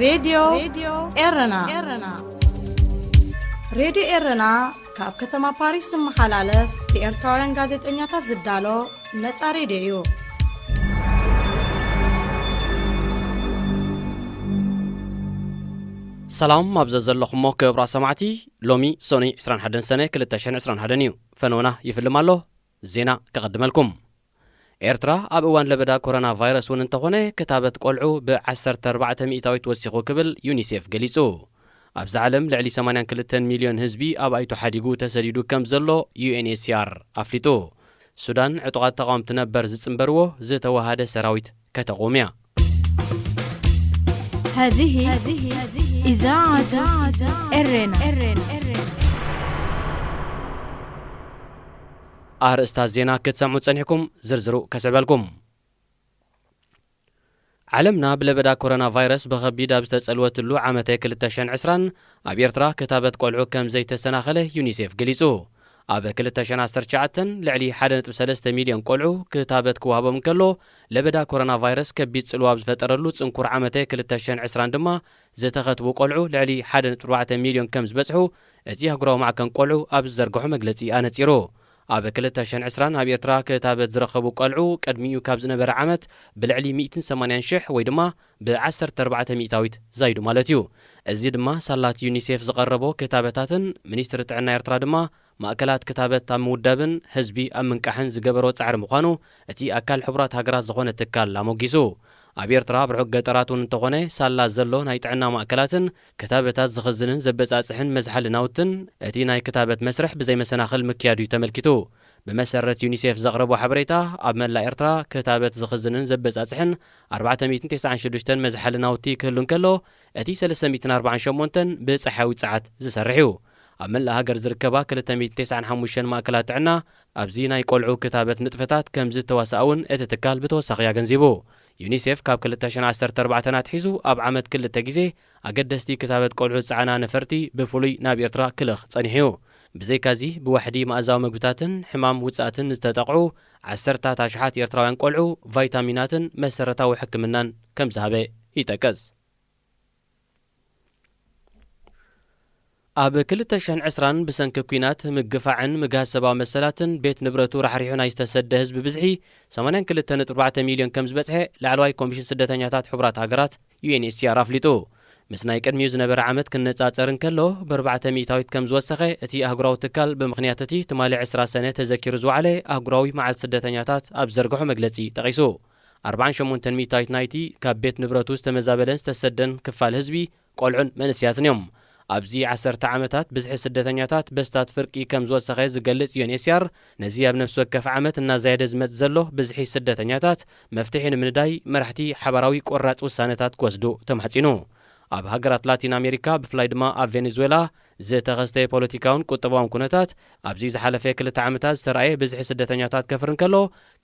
ሬድዮ ኤረና። ሬድዮ ኤረና ካብ ከተማ ፓሪስ ዝመሓላለፍ ብኤርትራውያን ጋዜጠኛታት ዝዳሎ ነጻ ሬድዮ እዩ። ሰላም ኣብ ዘዘለኹሞ ክብራ ሰማዕቲ፣ ሎሚ ሶኒ ዕስራን ሓደን ሰነ ክልተ ሽሕን ዕስራን ሓደን እዩ። ፈነወና ይፍልም ኣሎ። ዜና ከቐድመልኩም። ኤርትራ ኣብ እዋን ለበዳ ኮሮና ቫይረስ እውን እንተኾነ ክታበት ቆልዑ ብ ዓሰርተ ኣርባዕተ ሚእታዊት ወሲኹ ክብል ዩኒሴፍ ገሊጹ። ኣብዛ ዓለም ልዕሊ ሰማንያን ክልተን ሚልዮን ህዝቢ ኣባይቱ ሓዲጉ ተሰዲዱ ከም ዘሎ ዩ ኤን ኤች ሲ ኣር ኣፍሊጡ። ሱዳን ዕጡቓት ተቓወምቲ ነበር ዝጽንበርዎ ዝተዋሃደ ሰራዊት ከተቑም እያ። هذه إذاعة إرنا. ኣርእስታት ዜና ክትሰምዑ ጸኒሕኩም፣ ዝርዝሩ ከስዕበልኩም። ዓለምና ብለበዳ ኮሮና ቫይረስ ብኸቢድ ኣብ ዝተጸልወትሉ ዓመተ ክልተ ሽሕን ዕስራን፣ ኣብ ኤርትራ ክታበት ቆልዑ ከም ዘይተሰናኸለ ዩኒሴፍ ገሊጹ። ኣብ ክልተ ሽሕን ዓሰርተ ትሽዓተን ልዕሊ ሓደ ነጥቢ ሰለስተ ሚልዮን ቆልዑ ክታበት ክወሃቦም እንከሎ፣ ለበዳ ኮሮና ቫይረስ ከቢድ ጽልዋ ኣብ ዝፈጠረሉ ጽንኩር ዓመተ ክልተ ሽሕን ዕስራን ድማ፣ ዝተኸትቡ ቆልዑ ልዕሊ ሓደ ነጥቢ ኣርባዕተ ሚልዮን ከም ዝበጽሑ እቲ ኣህጉራዊ ማዕከን ቆልዑ ኣብ ዝዘርግሖ መግለጺ ኣነጺሩ። ኣብ ክልተ ሽሕን ዕስራን ኣብ ኤርትራ ክታበት ዝረኸቡ ቆልዑ ቅድሚኡ ካብ ዝነበረ ዓመት ብልዕሊ ሚእትን ሰማንያን ሽሕ ወይ ድማ ብ ዓሰርተ ኣርባዕተ ሚእታዊት ዛይዱ ማለት እዩ። እዚ ድማ ሳላት ዩኒሴፍ ዝቐረቦ ክታበታትን ሚኒስትሪ ጥዕና ኤርትራ ድማ ማእከላት ክታበት ኣብ ምውዳብን ህዝቢ ኣብ ምንቃሕን ዝገበሮ ጻዕሪ ምዃኑ እቲ ኣካል ሕቡራት ሃገራት ዝኾነ ትካል ኣሞጊሱ። ኣብ ኤርትራ ኣብ ርሑቕ ገጠራት እውን እንተኾነ ሳላ ዘሎ ናይ ጥዕና ማእከላትን ክታበታት ዝኽዝንን ዘበጻጽሕን መዝሓሊ ናውትን እቲ ናይ ክታበት መስርሕ ብዘይመሰናኽል ምክያዱ እዩ ተመልኪቱ። ብመሰረት ዩኒሴፍ ዘቕረቦ ሓበሬታ፣ ኣብ መላእ ኤርትራ ክታበት ዝኽዝንን ዘበጻጽሕን ኣርባዕተ ሚእትን ተስዓን ሽዱሽተን መዝሓሊ ናውቲ ክህሉ እንከሎ፣ እቲ ሰለስተ ሚእትን ኣርባዓን ሸሞንተን ብጸሓያዊ ጸዓት ዝሰርሕ እዩ። ኣብ መላእ ሃገር ዝርከባ ክልተ ሚእትን ተስዓን ሓሙሽተን ማእከላት ጥዕና ኣብዚ ናይ ቆልዑ ክታበት ንጥፈታት ከም ዝተዋስኣ እውን እቲ ትካል ብተወሳኺ ኣገንዚቡ። ዩኒሴፍ ካብ ክልተ ሽሕን ዓሰርተ ኣርባዕተን ኣትሒዙ ኣብ ዓመት ክልተ ግዜ ኣገደስቲ ክታበት ቆልዑ ዝጸዓና ነፈርቲ ብፍሉይ ናብ ኤርትራ ክልእኽ ጸኒሑ እዩ። ብዘይካዚ ብዋሕዲ መኣዛዊ መግብታትን ሕማም ውጽኣትን ዝተጠቕዑ ዓሰርታት ኣሽሓት ኤርትራውያን ቆልዑ ቫይታሚናትን መሰረታዊ ሕክምናን ከም ዝሃበ ይጠቅስ። ኣብ ክልተ ሽሕን ዕስራን ብሰንኪ ኲናት፣ ምግፋዕን ምግሃስ ሰብኣዊ መሰላትን ቤት ንብረቱ ራሕሪሑ ናይ ዝተሰደ ህዝቢ ብዝሒ ሰማንያን ክልተ ነጥቢ ኣርባዕተ ሚልዮን ከም ዝበጽሐ ላዕለዋይ ኮሚሽን ስደተኛታት ሕቡራት ሃገራት ዩ ኤን ኤች ሲ ኣር ኣፍሊጡ። ምስ ናይ ቅድሚኡ ዝነበረ ዓመት ክነጻጸር እንከሎ፣ ብ ኣርባዕተ ሚእታዊት ከም ዝወሰኸ እቲ ኣህጉራዊ ትካል ብምኽንያት እቲ ትማሊ ዕስራ ሰነ ተዘኪሩ ዝወዓለ ኣህጉራዊ መዓልቲ ስደተኛታት ኣብ ዘርግሖ መግለጺ ጠቒሱ። ኣርባዓን ሸሞንተን ሚእታዊት ናይቲ ካብ ቤት ንብረቱ ዝተመዛበለን ዝተሰደን ክፋል ህዝቢ ቆልዑን መንእሰያትን እዮም። ኣብዚ ዓሰርተ ዓመታት ብዝሒ ስደተኛታት በስታት ፍርቂ ከም ዝወሰኸ ዝገልጽ ዩ ኤን ኤች ሲ ኣር፣ ነዚ ኣብ ነፍሲ ወከፍ ዓመት እናዛየደ ዝመጽእ ዘሎ ብዝሒ ስደተኛታት መፍትሒ ንምንዳይ መራሕቲ ሓባራዊ ቆራጽ ውሳነታት ክወስዱ ተማሕጺኑ። ኣብ ሃገራት ላቲን ኣሜሪካ፣ ብፍላይ ድማ ኣብ ቬኔዙዌላ፣ ዝተኸስተ ፖለቲካውን ቁጠባውን ኩነታት ኣብዚ ዝሓለፈ ክልተ ዓመታት ዝተራእየ ብዝሒ ስደተኛታት ከፍር እንከሎ፣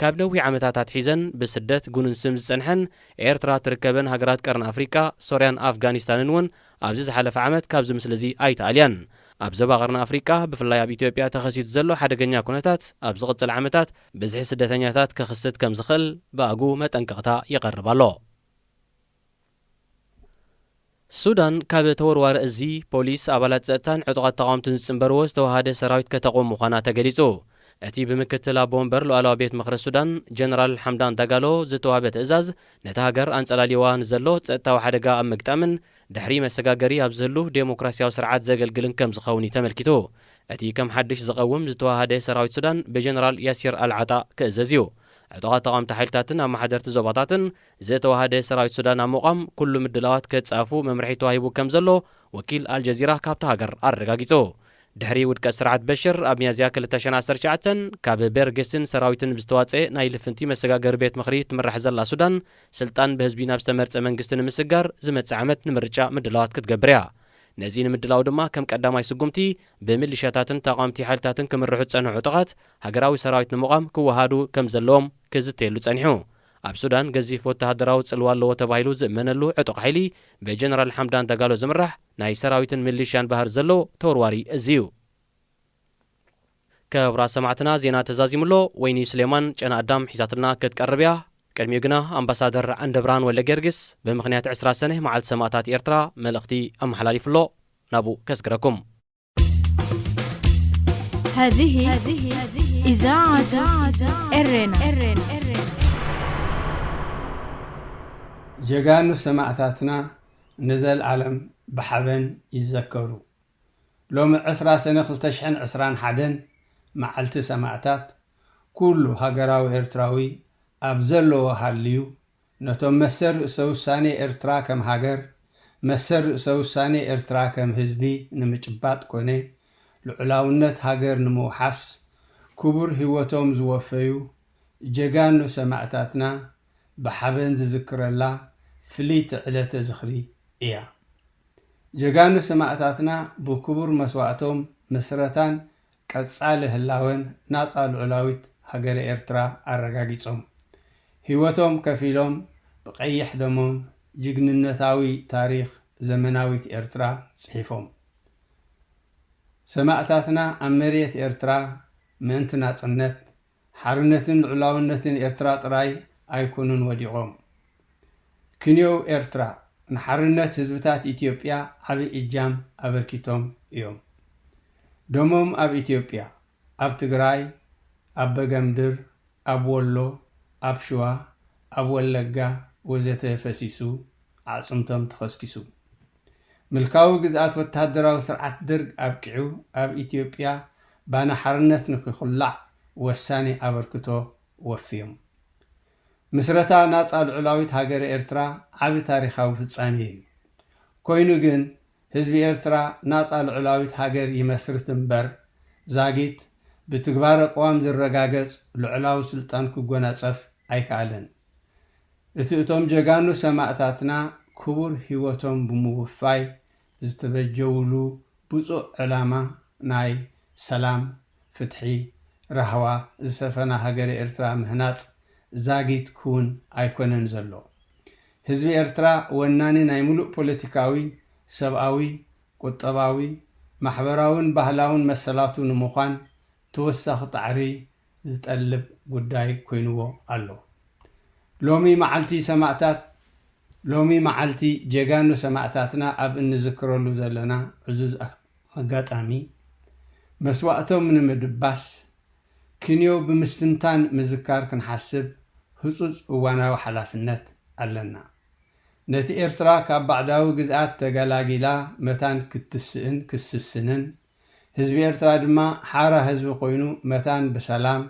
ካብ ነዊሕ ዓመታት ኣትሒዘን ብስደት ጉኑን ስም ዝጸንሐን ኤርትራ ትርከበን ሃገራት ቀርኒ ኣፍሪቃ፣ ሶርያን ኣፍጋኒስታንን እውን ኣብዚ ዝሓለፈ ዓመት ካብዚ ምስሊ እዚ ኣይተኣልያን። ኣብ ዞባ ቀርኒ ኣፍሪቃ፣ ብፍላይ ኣብ ኢትዮጵያ ተኸሲቱ ዘሎ ሓደገኛ ኩነታት ኣብ ዝቕጽል ዓመታት ብዝሒ ስደተኛታት ከኽስት ከም ዝኽእል ብኣግኡ መጠንቀቕታ ይቐርብ ኣሎ። ሱዳን፣ ካብ ተወርዋሪ እዚ ፖሊስ፣ ኣባላት ጸጥታን ዕጡቓት ተቓወምትን ዝጽንበርዎ ዝተዋሃደ ሰራዊት ከተቑም ምዃና ተገሊጹ። እቲ ብምክትል ኣቦ ወንበር ሉዓላዊ ቤት ምኽሪ ሱዳን፣ ጀነራል ሓምዳን ዳጋሎ ዝተዋህበ ትእዛዝ፣ ነታ ሃገር ኣንጸላልዮዋ ንዘሎ ጸጥታዊ ሓደጋ ኣብ ምግጣምን ድሕሪ መሰጋገሪ ኣብ ዝህሉ ዴሞክራሲያዊ ስርዓት ዘገልግልን ከም ዝኸውን እዩ ተመልኪቱ። እቲ ከም ሓድሽ ዝቐውም ዝተዋሃደ ሰራዊት ሱዳን ብጀነራል ያሲር ኣልዓጣ ክእዘዝ እዩ። ዕጡቓት ተቓወምቲ ሓይልታትን ኣመሓደርቲ ዞባታትን ዝተዋሃደ ሰራዊት ሱዳን ኣብ ምቋም ኩሉ ምድላዋት ከጻፉ መምርሒ ተዋሂቡ ከም ዘሎ ወኪል ኣልጀዚራ ካብታ ሃገር ኣረጋጊጹ። ድሕሪ ውድቀት ስርዓት በሽር ኣብ ሚያዝያ ክልተ ሽሕን ዓሰርተ ትሽዓተን ካብ ቤርጌስን ሰራዊትን ብዝተዋጽኤ ናይ ልፍንቲ መሰጋገሪ ቤት ምኽሪ ትምራሕ ዘላ ሱዳን፣ ስልጣን ብህዝቢ ናብ ዝተመርጸ መንግስቲ ንምስጋር ዝመጽእ ዓመት ንምርጫ ምድላዋት ክትገብር እያ። ነዚ ንምድላው ድማ ከም ቀዳማይ ስጉምቲ ብሚሊሻታትን ተቓወምቲ ሓይልታትን ክምርሑ ዝጸንሑ ዕጡቓት ሃገራዊ ሰራዊት ንምቋም ክወሃዱ ከም ዘለዎም ክዝተየሉ ጸኒሑ። ኣብ ሱዳን ገዚፍ ወተሃደራዊ ጽልዋ ኣለዎ ተባሂሉ ዝእመነሉ ዕጡቕ ሓይሊ ብጀነራል ሓምዳን ዳጋሎ ዝምራሕ ናይ ሰራዊትን ሚሊሻን ባህሪ ዘለዎ ተወርዋሪ እዚ እዩ። ክቡራት ሰማዕትና፣ ዜና ተዛዚሙ ኣሎ። ወይኒ ስሌማን ጨና ኣዳም ሒዛትና ክትቀርብ እያ። ቅድሚኡ ግና ኣምባሳደር ዓንደብርሃን ወልደጊዮርጊስ ብምኽንያት ዕስራ ሰነ መዓልቲ ሰማእታት ኤርትራ መልእኽቲ ኣመሓላሊፉ ኣሎ። ናብኡ ከስግረኩም። هذه إذاعة إرنا. ጀጋኑ ሰማእታትና ንዘልኣለም ብሓበን ይዘከሩ። ሎሚ ዕስራ ሰነ ክልተ ሽሕን ዕስራን ሓደን መዓልቲ ሰማእታት ኩሉ ሃገራዊ ኤርትራዊ ኣብ ዘለዎ ሃልዩ ነቶም መሰል ርእሰ ውሳኔ ኤርትራ ከም ሃገር፣ መሰል ርእሰ ውሳኔ ኤርትራ ከም ህዝቢ ንምጭባጥ ኮነ ልዑላውነት ሃገር ንምውሓስ ክቡር ህይወቶም ዝወፈዩ ጀጋኑ ሰማእታትና ብሓበን ዝዝክረላ ፍልይቲ ዕለተ ዝኽሪ እያ። ጀጋኑ ሰማእታትና ብክቡር መስዋእቶም ምስረታን ቀጻሊ ህላወን ናጻ ልዑላዊት ሃገረ ኤርትራ ኣረጋጊጾም። ህይወቶም ከፊሎም ብቐይሕ ደሞም ጅግንነታዊ ታሪኽ ዘመናዊት ኤርትራ ጽሒፎም። ሰማእታትና ኣብ መሬት ኤርትራ ምእንቲ ናጽነት፣ ሓርነትን ልዑላውነትን ኤርትራ ጥራይ ኣይኮኑን ወዲቖም። ክንዮው ኤርትራ ንሓርነት ህዝብታት ኢትዮጵያ ዓቢ እጃም ኣበርኪቶም እዮም። ደሞም ኣብ ኢትዮጵያ፣ ኣብ ትግራይ፣ ኣብ በገምድር፣ ኣብ ወሎ፣ ኣብ ሽዋ፣ ኣብ ወለጋ ወዘተ ፈሲሱ ኣዕጽምቶም ተኸስኪሱ። ምልካዊ ግዝኣት ወተሃደራዊ ስርዓት ደርግ ኣብቂዑ ኣብ ኢትዮጵያ ባና ሓርነት ንክኹላዕ ወሳኒ ኣበርክቶ ወፍዮም። ምስረታ ናጻ ልዑላዊት ሃገረ ኤርትራ ዓቢ ታሪኻዊ ፍጻሜ እዩ። ኮይኑ ግን ህዝቢ ኤርትራ ናጻ ልዑላዊት ሃገር ይመስርት እምበር ዛጊት ብትግባረ ቅዋም ዝረጋገጽ ልዑላዊ ስልጣን ክጎናጸፍ ኣይከኣለን። እቲ እቶም ጀጋኑ ሰማእታትና ክቡር ህይወቶም ብምውፋይ ዝተበጀውሉ ብጹእ ዕላማ ናይ ሰላም፣ ፍትሒ፣ ራህዋ ዝሰፈና ሃገረ ኤርትራ ምህናጽ ዛጊት ክውን ኣይኮነን ዘሎ። ህዝቢ ኤርትራ ወናኒ ናይ ምሉእ ፖለቲካዊ፣ ሰብኣዊ፣ ቁጠባዊ፣ ማሕበራውን ባህላውን መሰላቱ ንምዃን ተወሳኺ ጻዕሪ ዝጠልብ ጉዳይ ኮይንዎ ኣሎ። ሎሚ መዓልቲ ሰማእታት፣ ሎሚ መዓልቲ ጀጋኑ ሰማእታትና ኣብ እንዝክረሉ ዘለና ዕዙዝ ኣጋጣሚ፣ መስዋእቶም ንምድባስ፣ ክንዮ ብምስትንታን ምዝካር ክንሓስብ ህጹጽ እዋናዊ ሓላፍነት ኣለና። ነቲ ኤርትራ ካብ ባዕዳዊ ግዝኣት ተገላጊላ መታን ክትስእን ክስስንን፣ ህዝቢ ኤርትራ ድማ ሓራ ህዝቢ ኮይኑ መታን ብሰላም፣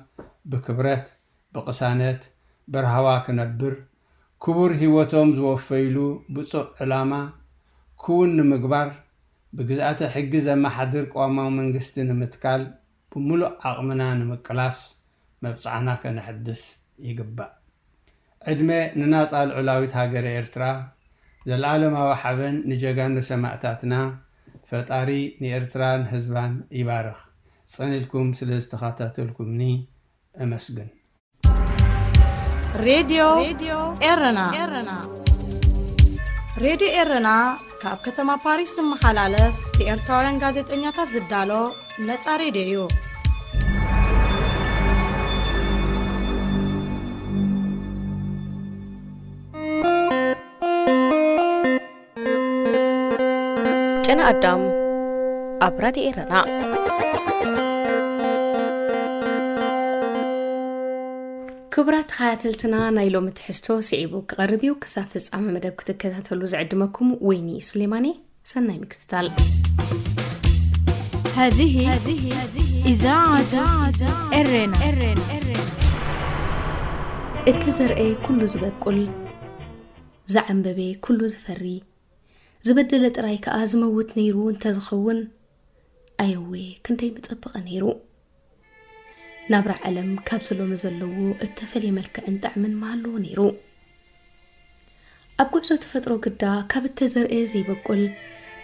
ብክብረት፣ ብቕሳነት፣ ብራህዋ ክነብር፣ ክቡር ህይወቶም ዝወፈይሉ ብጹእ ዕላማ ክውን ንምግባር፣ ብግዝኣተ ሕጊ ዘመሓድር ቅዋማዊ መንግስቲ ንምትካል ብምሉእ ዓቕምና ንምቅላስ መብጽዓና ከነሕድስ ይግባእ። ዕድመ ንናጻ ልዑላዊት ሃገረ ኤርትራ፣ ዘልኣለማዊ ሓበን ንጀጋኑ ሰማእታትና፣ ፈጣሪ ንኤርትራን ህዝባን ይባርኽ። ጽን ኢልኩም ስለ ዝተኸታተልኩምኒ እመስግን። ሬድዮ ኤረና። ሬድዮ ኤረና ካብ ከተማ ፓሪስ ዝመሓላለፍ ብኤርትራውያን ጋዜጠኛታት ዝዳሎ ነጻ ሬድዮ እዩ። ጨና ኣዳም ኣብ ራድዮ ኤረና። ክቡራት ተኸታተልትና፣ ናይ ሎሚ ትሕዝቶ ስዒቡ ክቐርብ እዩ። ክሳብ ፍጻመ መደብ ክትከታተሉ ዝዕድመኩም ወይኒ ሱሌማን እየ። ሰናይ ምክትታል። هذه إذاعة إرنا. እተዘርአ ኩሉ ዝበቁል፣ ዝዓንበበ ኩሉ ዝፈሪ፣ ዝበደለ ጥራይ ከኣ ዝመውት ነይሩ እንተዝኸውን፣ ኣየወ ክንደይ ምጸበቐ ነይሩ። ናብራ ዓለም ካብዚ ሎሚ ዘለዎ እተፈልየ መልክዕን ጣዕምን ምሃለዎ ነይሩ። ኣብ ጉዕዞ ተፈጥሮ ግዳ ካብ እተዘርአ ዘይበቁል፣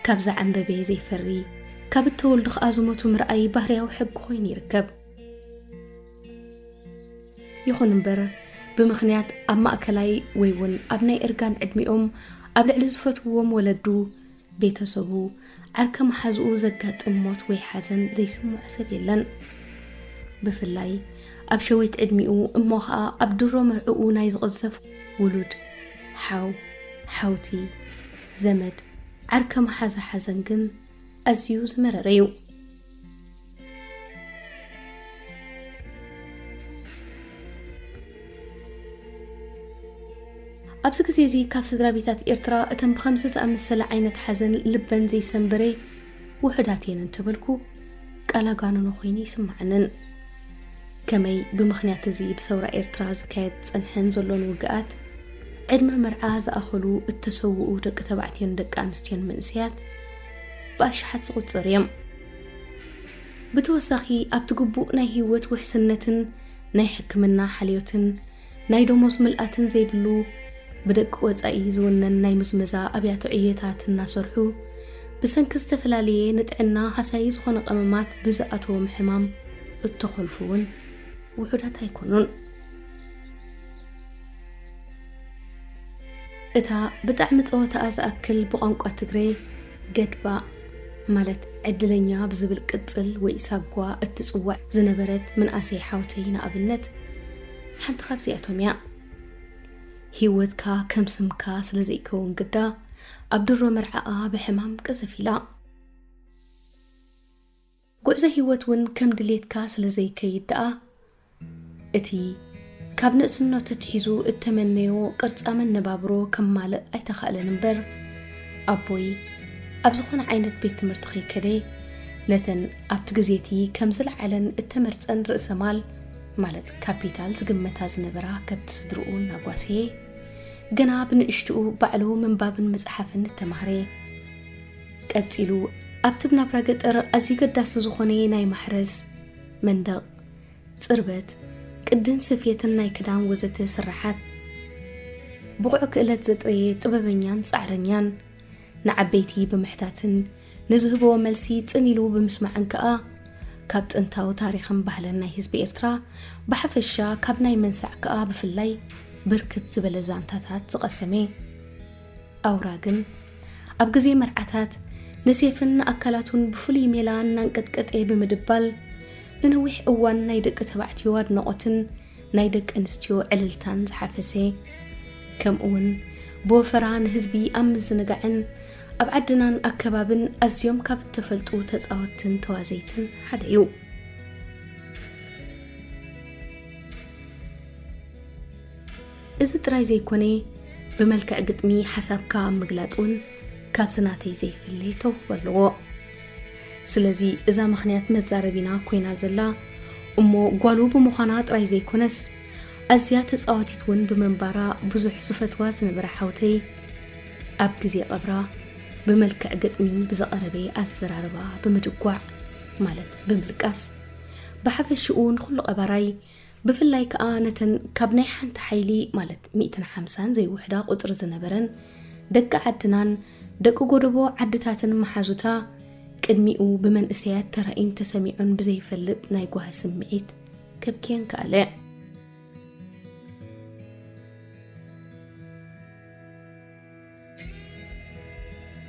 ካብ ዝዓንበበ ዘይፈሪ፣ ካብ እተወልዱ ከኣ ዝሞቱ ምርኣይ ባህርያዊ ሕጊ ኮይኑ ይርከብ። ይኹን እምበር፣ ብምኽንያት ኣብ ማእከላይ ወይ እውን ኣብ ናይ እርጋን ዕድሚኦም ኣብ ልዕሊ ዝፈትውዎም ወለዱ፣ ቤተሰቡ፣ ዓርከ መሓዝኡ ዘጋጥም ሞት ወይ ሓዘን ዘይስምዖ ሰብ የለን። ብፍላይ ኣብ ሸዊት ዕድሚኡ እሞ ኸኣ ኣብ ድሮ መርዕኡ ናይ ዝቕዘፍ ውሉድ፣ ሓው፣ ሓውቲ፣ ዘመድ፣ ዓርከ መሓዛ ሓዘን ግን ኣዝዩ ዝመረረ እዩ። ኣብዚ ግዜ እዚ ካብ ስድራ ቤታት ኤርትራ እተን ብኸምዚ ዝኣመሰለ ዓይነት ሓዘን ልበን ዘይሰንበረ ውሑዳት እየን እንተበልኩ ቃል ኣጋንኖ ኮይኑ ይስምዓንን። ከመይ ብምኽንያት እዚ ብሰውራ ኤርትራ ዝካየድ ዝጸንሐን ዘሎን ውግኣት ዕድመ መርዓ ዝኣኸሉ እተሰውኡ ደቂ ተባዕትዮን ደቂ ኣንስትዮን መንእሰያት ብኣሽሓት ዝቑጸሩ እዮም። ብተወሳኺ ኣብቲ ግቡእ ናይ ህይወት ውሕስነትን ናይ ሕክምና ሓልዮትን ናይ ደሞዝ ምልኣትን ዘይብሉ ብደቂ ወጻኢ ዝውነን ናይ ምዝመዛ ኣብያተ ዕዮታት እናሰርሑ ብሰንኪ ዝተፈላለየ ንጥዕና ሃሳዪ ዝኾነ ቀመማት ብዝኣተዎም ሕማም እተኾልፉ እውን ውሑዳት ኣይኮኑን። እታ ብጣዕሚ ጸወታኣ ዝኣክል ብቋንቋ ትግሬ ገድባእ ማለት ዕድለኛ ብዝብል ቅጽል ወይ ሳጓ እትጽዋዕ ዝነበረት ምንኣሰይ ሓውተይ ንኣብነት ሓንቲ ካብዚኣቶም እያ። ህይወትካ ከም ስምካ ስለ ዘይከውን ግዳ ኣብ ድሮ መርዓኣ ብሕማም ቅዝፍ ኢላ። ጉዕዞ ህይወት እውን ከም ድሌትካ ስለ ዘይከይድ ደኣ እቲ ካብ ንእስነቱ ኣትሒዙ እተመነዮ ቅርጻ መነባብሮ ከማልእ ኣይተኻእለን እምበር፣ ኣቦይ ኣብ ዝኾነ ዓይነት ቤት ትምህርቲ ከይከደ፣ ነተን ኣብቲ ግዜ እቲ ከም ዝለዓለን እተመርጸን ርእሰ ማል፣ ማለት ካፒታል ዝግመታ ዝነበራ ከብቲ ስድርኡ እናጓሰየ፣ ገና ብንእሽትኡ ባዕሉ ምንባብን ምጽሓፍን እተማህረ። ቀጺሉ ኣብቲ ብናብራ ገጠር ኣዝዩ ገዳሲ ዝኾነ ናይ ማሕረስ፣ መንደቕ፣ ጽርበት፣ ቅድን ስፌትን ናይ ክዳን ወዘተ ስራሓት ብቑዕ ክእለት ዘጥረየ ጥበበኛን ጻዕረኛን፣ ንዓበይቲ ብምሕታትን ንዝህብዎ መልሲ ጽን ኢሉ ብምስማዕን ከኣ ካብ ጥንታዊ ታሪኽን ባህልን ናይ ህዝቢ ኤርትራ ብሓፈሻ ካብ ናይ መንሳዕ ከኣ ብፍላይ ብርክት ዝበለ ዛንታታት ዝቐሰመ። ኣውራ ግን ኣብ ግዜ መርዓታት ንሴፍን ንኣካላቱን ብፍሉይ ሜላ እናንቀጥቀጠ ብምድባል ንነዊሕ እዋን ናይ ደቂ ተባዕትዮ ኣድናቖትን ናይ ደቂ ኣንስትዮ ዕልልታን ዝሓፈሰ፣ ከምኡውን ብወፈራ ንህዝቢ ኣብ ምዝንጋዕን ኣብ ዓድናን ኣከባብን ኣዝዮም ካብ እተፈልጡ ተጻወትትን ተዋዘይትን ሓደ እዩ። እዚ ጥራይ ዘይኮነ፣ ብመልክዕ ግጥሚ ሓሳብካ ኣብ ምግላጽ እውን ካብዚ ናተይ ዘይፍለ ተውህቦ ኣለዎ። ስለዚ እዛ ምኽንያት መዛረቢና ኮይና ዘላ እሞ ጓሉ ብምዃና ጥራይ ዘይኮነስ፣ ኣዝያ ተጻዋቲት እውን ብምንባራ ብዙሕ ዝፈትዋ ዝነበረ ሓውተይ፣ ኣብ ግዜ ቀብራ ብመልክዕ ግጥሚ ብዝቐረበ ኣዘራርባ ብምድጓዕ፣ ማለት ብምልቃስ፣ ብሓፈሽኡ ንኹሉ ቀባራይ ብፍላይ ከኣ ነተን ካብ ናይ ሓንቲ ሓይሊ ማለት ሚእትን ሓምሳን ዘይውሕዳ ቁጽሪ ዝነበረን ደቂ ዓድናን ደቂ ጎደቦ ዓድታትን መሓዙታ ቅድሚኡ ብመንእሰያት ተራእዩን ተሰሚዑን ብዘይፈልጥ ናይ ጓሂ ስምዒት ከብክየን ከኣለ።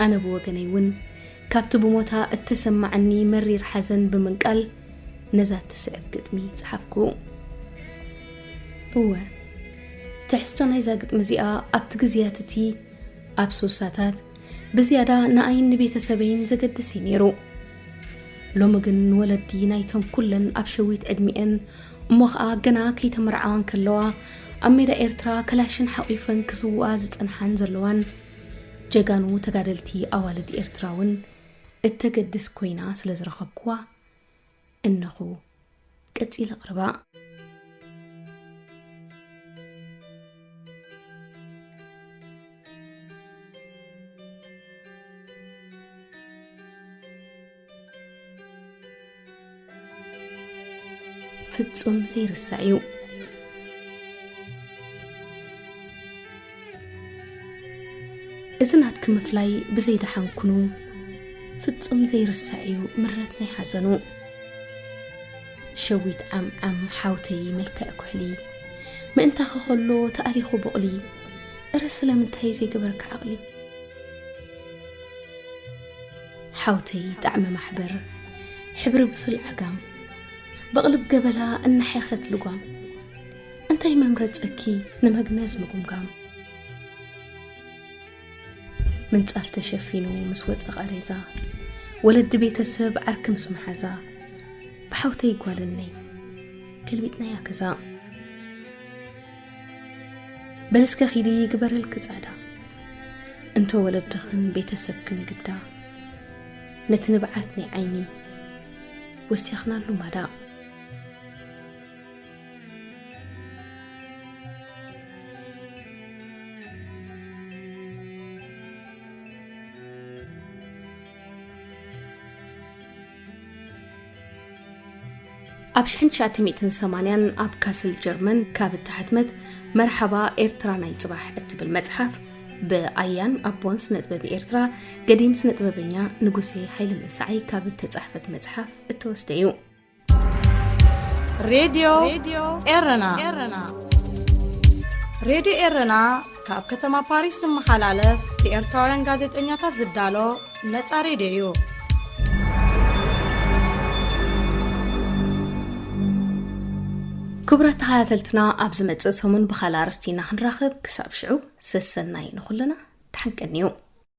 ኣነ ብወገነይ እውን ካብቲ ብሞታ እተሰማዓኒ መሪር ሓዘን ብምንቃል ነዛ እትስዕብ ግጥሚ ጸሓፍኩ። እወ፣ ትሕዝቶ ናይዛ ግጥሚ እዚኣ ኣብቲ ግዜያት እቲ ኣብ ሱሳታት ብዝያዳ ንኣይን ንቤተሰበይን ዘገድስ እዩ ነይሩ። ሎሚ ግን ንወለዲ ናይተን ኩለን ኣብ ሸዊት ዕድሚኤን እሞ ኸኣ ገና ከይተመርዓዋ እንከለዋ ኣብ ሜዳ ኤርትራ ከላሽን ሓቒፈን ክስውኣ ዝጸንሓን ዘለዋን ጀጋኑ ተጋደልቲ ኣዋልድ ኤርትራ እውን እተገድስ ኮይና ስለ ዝረኸብኩዋ እነኹ ቀጺለ ኣቕርባ። ፍጹም ዘይርሳዕ እዩ። እዚ ናትኪ ምፍላይ ብዘይ ደሓንኩኑ ፍጹም ዘይርሳዕ እዩ ምረት ናይ ሓዘኑ። ሸዊት ዓምዓም ሓውተይ መልክዕ ኩሕሊ፣ ምእንታኺ ከሎ ተኣሊኹ ቡቕሊ፣ እረ ስለምንታይ ዘይገበርኪ ዓቕሊ? ሓውተይ ጣዕሚ ማሕበር፣ ሕብሪ ብሱል ዓጋም፣ በቕልብ ገበላ እናሐኸት ልጓም። እንታይ መምረጸኪ ንመግነዝ ምጉምጋም? ምንጻፍ ተሸፊኑ ምስ ወጸ ቃሬዛ፣ ወለዲ ቤተሰብ ዓርኪ ምስ መሓዛ፣ ብሓውተይ ጓልነይ ገልቢጥናያ ገዛ። በልስከ ኺዲ ይግበረልኪ ጻዕዳ፣ እንተ ወለድኽን ቤተሰብክን ግዳ፣ ነቲ ንብዓት ናይ ዓይኒ ወሲኽናሉ ማዳ። ኣብ ሽሕን ትሽዓተ ሚእትን ሰማንያን ኣብ ካስል ጀርመን ካብ እተሓትመት መርሓባ ኤርትራ ናይ ጽባሕ እትብል መጽሓፍ፣ ብኣያን ኣቦን ስነጥበብ ኤርትራ፣ ገዲም ስነጥበበኛ ንጉሴ ሃይለ መንሳዓይ ካብ እተጻሕፈት መጽሓፍ እተወስደ እዩ። ሬድዮ ኤረና። ሬድዮ ኤረና ካብ ከተማ ፓሪስ ዝመሓላለፍ ብኤርትራውያን ጋዜጠኛታት ዝዳሎ ነጻ ሬድዮ እዩ። ክቡራት ተኸታተልትና፣ ኣብ ዝመጽእ ሰሙን ብኻልእ ኣርእስቲ ኢና ክንራኸብ። ክሳብ ሽዑ፣ ሰሰናይ ንኹልና፣ ደሓን ቀንዩ።